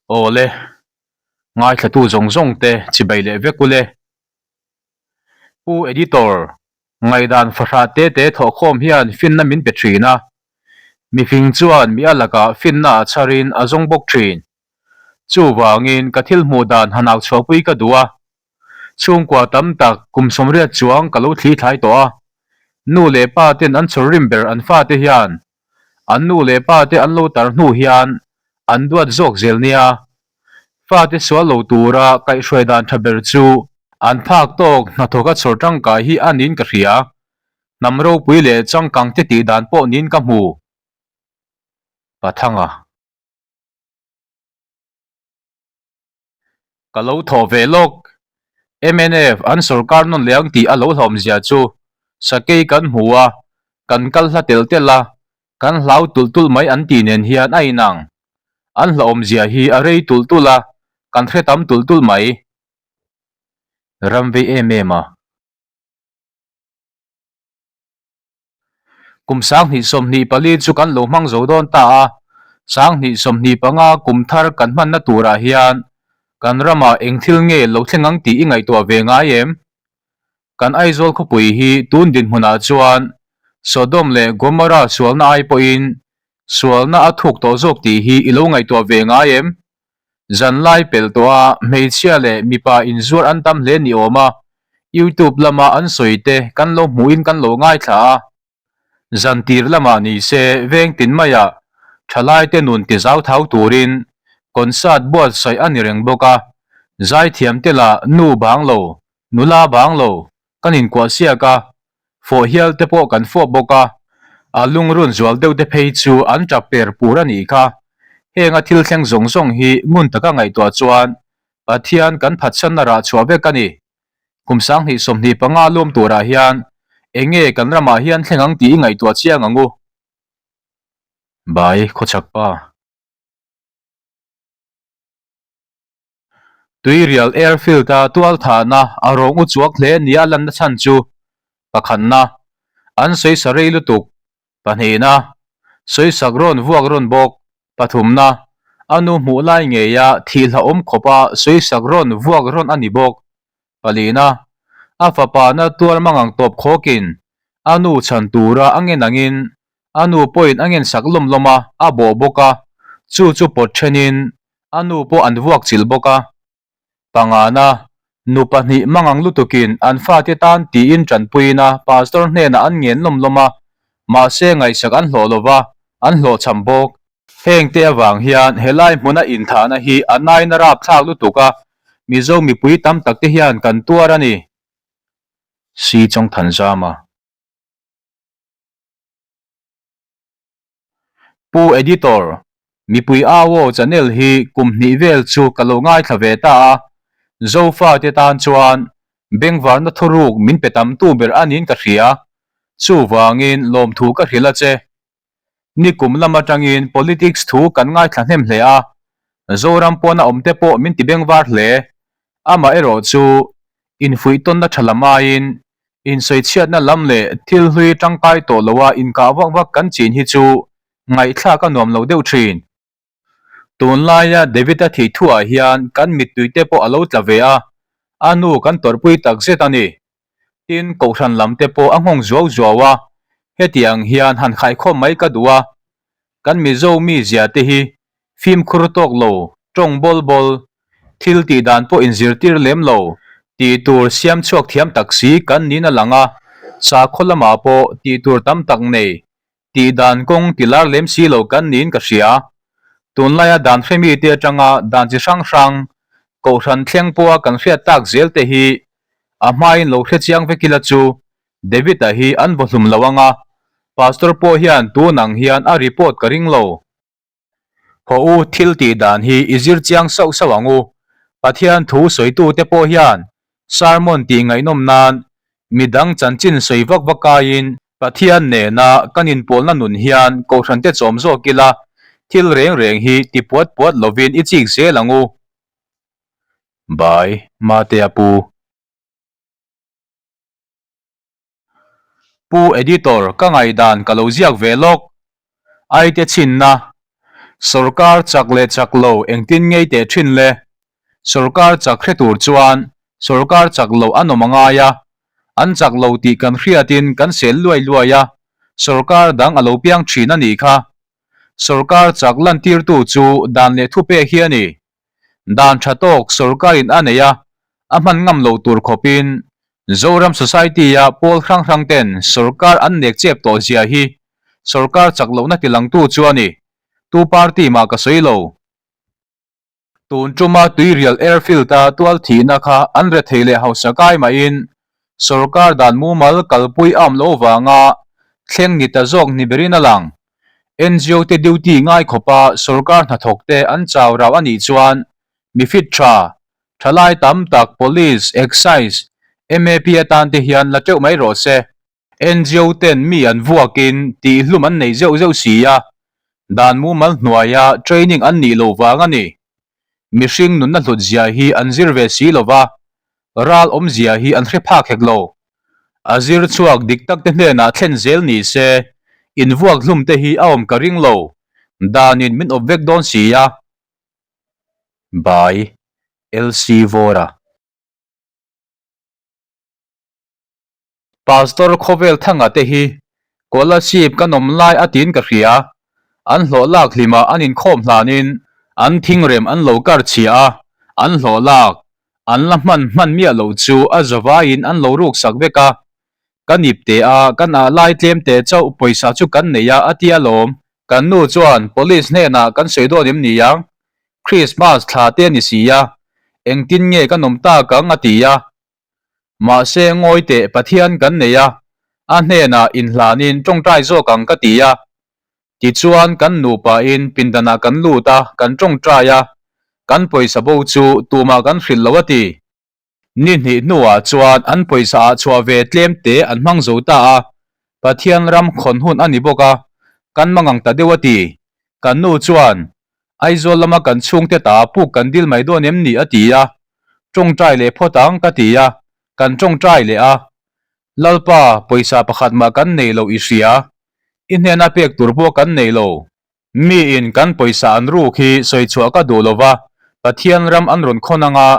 Awle, ngaithlatu zawng zawng te chibai leh vek ule. Pu Editor, ngaihdan fahrah te te thawhkhawm hian finna min pe thin a. Mifing chuan mi a lakah finna a chharin a zawng bawk thin. Chuvangin ka thil hmuh dan han au chhuahpui ka duh a. Chhungkua tam tak kum 80 chuang ka lo thli thlai tawh a. Nu leh pa ten an chhawr rim ber an fate hian an nu leh pa te an lo tar hnu hian an duat zawk zel nia. Fate sual lo tura kaihhruai dan tha ber chu an phak tawk hnathawka chhawr tangkai hi a niin ka hria. Hnam ropui leh changkang te tih dan pawh niin ka hmu. Pathanga. Ka lo thawh ve lawk. Mnf an sorkar nawn leh ang tih a lo hlawmzia chu sakei kan hmu a, kan kal hla telh telh a, kan hlau tulh tulh mai an tih nen hian a inang. An hlawmzia hi a rei tulh tulh a, kan hre tam tulh tulh mai. Ram vei em em a. Kum 2024 chu kan lo hmang zo dawn ta a, 2025 kum thar kan hmanna turah hian kan ramah eng thil nge lo thleng ang tih i ngaihtuah ve ngai em? Kan Aizawl khawpui hi tun dinhmunah chuan Sodom leh Gomorrah sualna ai pawhin sualna a thuk tawh zawk tih hi i lo ngaihtuah ve ngai em? Zanlai pelh tawh a hmeichhia leh mipa inzuar an tam hle ni awm a, YouTube lama an sawi te kan lo hmuhin kan lo ngaithla a. Zantir lamah ni se veng tin maiah thalaite nun ti zau thau turin concert buatsaih a ni reng bawk a, zaithiam te lah nu bang lo, nula bang lo kan inkuah siak a, fawh hial te pawh kan fawp bawk a, a lungrun zual deuh te phei chu an tap per pur a nih kha. Heng a thil thleng zawng zawng hi ngun taka ngaihtuah chuan Pathian kan phatsanna rah chhuah vek a ni. Kum 2025 luam turah hian eng nge kan ramah hian thleng ang tih i ngaihtuah chiang ang u. Bai khawchhak pa. Tuirial Airfield-a tualthahna a rawng u chuak hle nia lanna chhan chu pakhatna, an sawisa rei lutuk, pahnihna, sawisak rawn vuak rawn bawk, pathumna, a nu hmuh lai ngeia thih hlauhawm khawpa sawisak rawn vuak rawn a ni bawk, palina, a fapa na tuar mangang tawp khawkin a nu chhan tura a ngen angin a nu pawhin a ngensak lawm lawm a, a bawh bawk a, chu chu pawt thenin A nu pawh an vuak chilh bawk a. Pangana, nu pahnih mangang lutukin an fate tan tiin tanpuiin a pastor hnenah an ngen lawm lawm a, mahse ngaihsak an hlawh lo va, an hlawhchham bawk. Hengte avang hian helai hmuna inthahna hi a nain a rapthlak lutuk a, Mizo mipui tam takte hian kan tuar a ni. Si Chawngthanzama. Pu Editor, mipui au aw channel hi kum hnih vel chu ka lo ngaithla ve ta a, Zofa te tan chuan bengvarna thuruk min pe tam tu ber a niin ka hria, chuvangin lawmthu ka hrilh a che. Nikum lam atangin politics thu kan ngaithla hnem hle a, Zoram pawna awm te pawh min ti bengvar hle, amaherawh chu infuihtawnna tha lam aiin Insawichhiatna lam leh thil hlui tangkai tawh loa inkah vak vak kan chin hi chu ngaihthlak a nuam lo deuh thin. Tunlaia David-a thih thuah hian kan mittui te pawh a lo tla ve a, a nu kan tawrhpui takzet a ni. Tin, kohhran lam te pawh a nghawng zuau zuau a, hetiang hian han khaikhawm mai ka duh a, kan Mizo mizia te hi Fimkhur tawk lo, tawng bawl bawl, thil tih dan pawh inzirtir lem lo, tih tur siam chhuak thiam tak si kan niin a lang a, sakhaw lamah pawh tih tur tam tak nei, tih dan kawng ti lar lem si lo kan niin ka hria. Tunlaia dan hremi te atanga dan chi hrang hrang, kohhran thleng pawha kan hriat tak zel te hi a hmain lo hre chiang vek ila chu David-a hi an vaw hlum lo ang a, Pastor pawh hian tun ang hian a report ka ring lo. Haw u, thil tih dan hi i zir chiang sauh sauh ang u. Pathian thu sawitute pawh hian sermon tih ngaihnawm nan midang chanchin sawi vak vak aiin Pathian nena kan inpawlna nun hian kohhrante chawm zawk ila, thil reng reng hi ti puat puat lovin i chik zel ang u. By, Matea Pu. Pu Editor, ka ngaihdan ka lo ziak ve lawk. Aite chhinna. Sorkar chak leh chak lo engtin ngei teh thin le? Sorkar chak hre tur chuan sorkar chak lo an awm a ngai a, an chak lo tih kan hriatin kan sel luai luai a, sorkar dang a lo piang thin a nih kha. Sorkar chak lantirtu chu dan leh thupek hi a ni. Dan tha tawk sorkarin a nei a, a hman ngam loh tur khawpin Zoram Society-a pawl hrang hrang ten sorkar an nek chep tawh zia hi sorkar chak lohna tilangtu chu a ni. Tu party mah ka sawi lo. Tun tuma Tuirial Airfield-a tual thihna kha an rethei leh hausa kai mahin sorkar dan mumal kalpui a awm loh vanga thleng ni ta zawk ni berin a lang. NGO te duty ngai khawpa sorkar hnathawk te an chau rau a nih chuan mi fit tha, thalai tam tak Police, Excise, MAP atan te hian la teuh mai rawh se. NGO ten mi an vuakin tihhlum an nei zeuh zeuh si a, dan mumal hnuaia training an nih loh vang a ni. Mihring nunna hlut zia hi an zir ve si lova, ral awmzia hi an hre phak hek lo. A zir chhuak dik tak te hnenah thlen zel ni se, invuak hlum te hi a awm ka ring lo, danin min awp vek dawn si a. By, LC Vawra. Pastor Khawvel Thanga te hi Kolasib kan awm lai a tiin ka hria. An hlawh lak hlimah an inkhawm hlanin an thingrem an lo kar chhia a, an hlawh lak an la hman hman miah loh chu a zavaiin an lo ruk sak vek a. Kan ip te a, kan ah lai tlem te chauh pawisa chu kan nei a a ti alawm. Kan nu chuan Police hnenah kan sawi dawn em ni ang? Christmas thla te a ni si a, engtin nge kan awm tak ang a ti a. Mahse ngawi teh Pathian kan nei a, a hnenah inhlanin tawngtai zawk ang ka ti a. Tichuan kan nupain pindanah kan lut a, kan tawngtai a, kan pawisa bo chu tumah kan hrilh lo a ti. Ni hnih hnuah chuan an pawisa ah chhuah ve tlem te an hmang zo ta a, Pathian ram khawn hun a ni bawk a, kan mangang ta deuh a ti. Kan nu chuan Aizawl lama kan chhungte ta puk kan dil mai dawn em ni a ti a, tawngtai leh phawt ang ka ti a, kan tawngtai leh a. Lalpa, pawisa pakhat mah kan nei lo i hria, i hnena pek tur pawh kan nei lo. Miin kan pawisa an ruk hi sawi chhuah ka duh lo va, Pathian ram an rawn khawn anga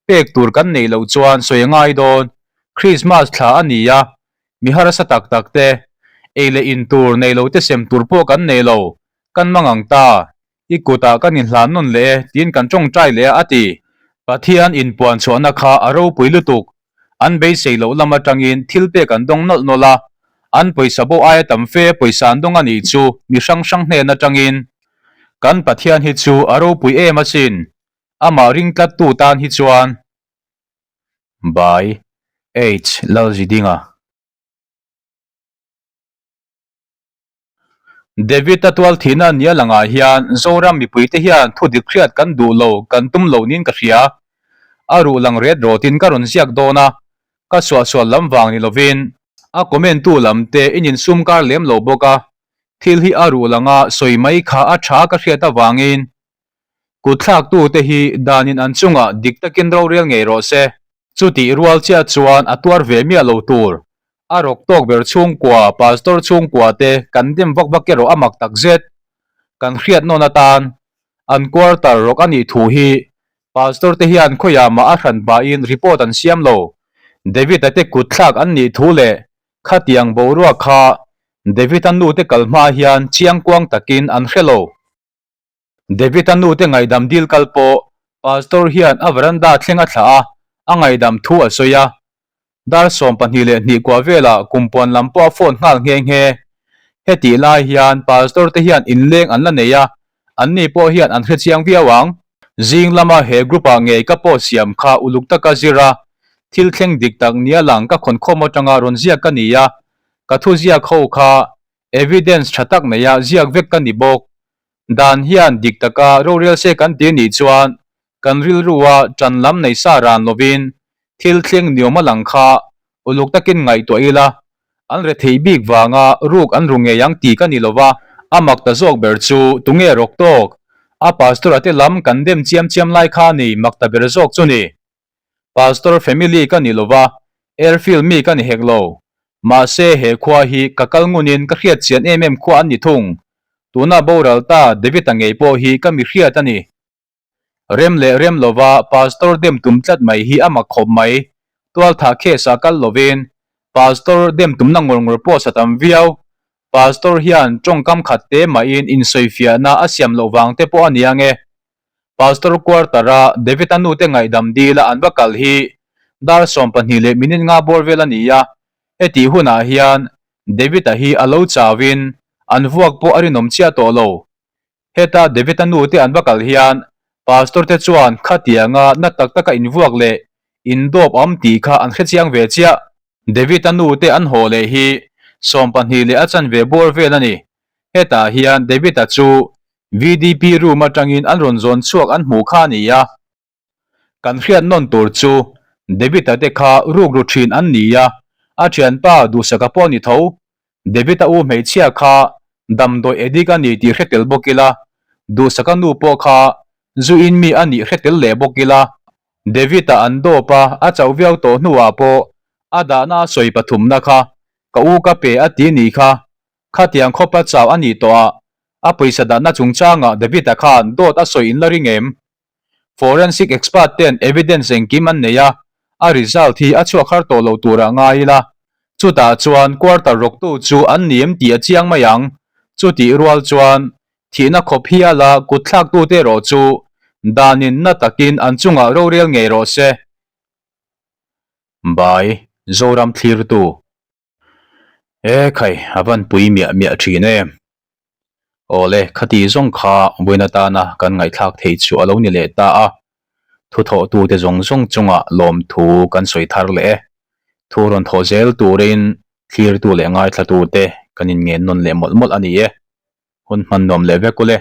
pek tur kan neih loh chuan sawi a ngai dawn. Krismas thla a ni a, mi harsa tak tak te, ei leh in tur nei lo te sem tur pawh kan nei lo, Kan mangang ta, i kutah kan inhlan nawn leh e tiin kan tawngtai leh a a ti. Pathian inpuan chhuahna kha a ropui lutuk. An beisei loh lam atangin thil pek an dawng nawlh nawlh a, an pawisa bo aia tam fe pawisa an dawng a nih chu mi hrang hrang hnen atangin. Kan Pathian hi chu a ropui em asin, amah ring tlattu tan hi chuan. By H Lalzidinga. David-a tualthihna nia langah hian Zoram mipuite hian thu dik hriat kan duh lo, kan tum lo niin ka hria. A ruh lang ret rawtin ka rawn ziak dawn a, ka suahsual lam vang ni lovin a comment tu lam te in insum kar lem lo bawk a, thil hi a ruh langa sawi mai kha a tha ka hriat avangin Kutthlaktute hi danin an chungah dik takin rorel ngei rawh se. Chutih rual chiah chuan a tuar ve miah lo tur. A rawk tawk ber chhungkua, pastor chhungkua te kan dem vak vak erawh a mak tak zet. Kan hriat nawn atan an quarter rawk a nih thu hi pastor te hian khawiah mah a hran pahin report an siam lo. David-a te kutthlak an nih thu leh khatiang boruak kha David-a nu te kal hma hian chiangkuang takin an hre lo. David-a nu te ngaihdam dil kal pawh Pastor hian a veranda thleng a thlah a, a ngaihdam thu a sawi a. Dar 22 kua velah kumpuan lam pawh a phone nghal nghe nghe. Hetih lai hian Pastor te hian inleng an la nei a, anni pawh hian an hrechiang viau ang. Zing lama he group-ah ngei ka post siam kha uluk taka zir a, thil thleng dik tak nia lang ka khawnkhawm atanga rawn ziak ka ni a, ka thuziak ho kha Evidence tha tak neia ziak vek ka ni bawk. Dan hian dik taka rorel se kan ti nih chuan kan rilrua tan lam nei sa ran lovin thil thleng niawm a lang kha uluk takin ngaihtuah ila, an rethei bik vanga ruk an ru ngei ang ti ka ni lova, a mak ta zawk ber chu tunge rawk tawk? A pastor a te lam kan dem chiam chiam lai kha ni mak ta ber zawk chu ni. Pastor family ka ni lova, airfield mi ka ni hek lo. Mahse he khua hi ka kal ngunin ka hriat chian em em khua an ni thung. Tuna boral ta David-a ngei pawh hi ka mi hriat a ni. Rem leh rem lova Pastor dem tum tlat mai hi a mak khawp mai. Tualthah case ah kal lovin Pastor dem tumna ngawr ngawr pawh sa tam viau. Pastor hian tawngkam khat te mahin insawifiahna a siam loh vang te pawh a ni ange. Pastor quarter-a David-a nute ngaihdam dila an va kal hi dar 12 leh minute nga bawr vel a ni a, hetih hunah hian David-a hi a lo chauin an vuak pawh a rinawm chiah tawh lo. Heta David-a nute an va kal hian Pastor te chuan khatianga na tak taka invuak leh indawp a awm tih kha an hrechiang ve chiah. David-a nute an haw leh hi 12 leh a chanve bawr vel a ni. Hetah hian David-a chu VDP room atangin an rawn zawn chhuak an hmuh kha a ni a. Kan hriat nawn tur chu David-a te kha rukru thin an ni a, a thianpa Duhsaka pawh a ni tho. David-a u hmeichhia kha damdawi addict a ni tih hre tel bawk ila, Duhsaka nu pawh kha zu in mi a nih hre tel leh bawk ila. David-a an dawp a, a chauh viau tawh hnuah pawh a dahna a sawi pathumna kha ka u ka pe a ti nih kha. Khatiang khawpa chau a nih tawh a, a pawisa dahna chungchangah David-a khan dawt a sawi in la ring em? Forensic expert ten evidence engkim an nei a, a result hi a chhuak har tawh lo turah ngai ila. Chutah chuan quarter rawktu chu an ni em tih a chiang mai ang. Chutih rual chuan thihna khawp hiala kutthlaktute erawh chu danin na takin an chungah rorel ngei rawh se. By Zoram Thlirtu. E khai, a van pui miah miah thin em. Awle, khati zawng kha vawiin atana kan ngaihthlak thei chu a lo ni leh ta a. Thuthawhtute zawng zawng chungah lawmthu kan sawi thar leh e. Thu rawn thawh zel turin thlirtu leh ngaithlatute kan inngen nawn leh mawlh mawlh a ni e. Hun hman nuam leh vek ule.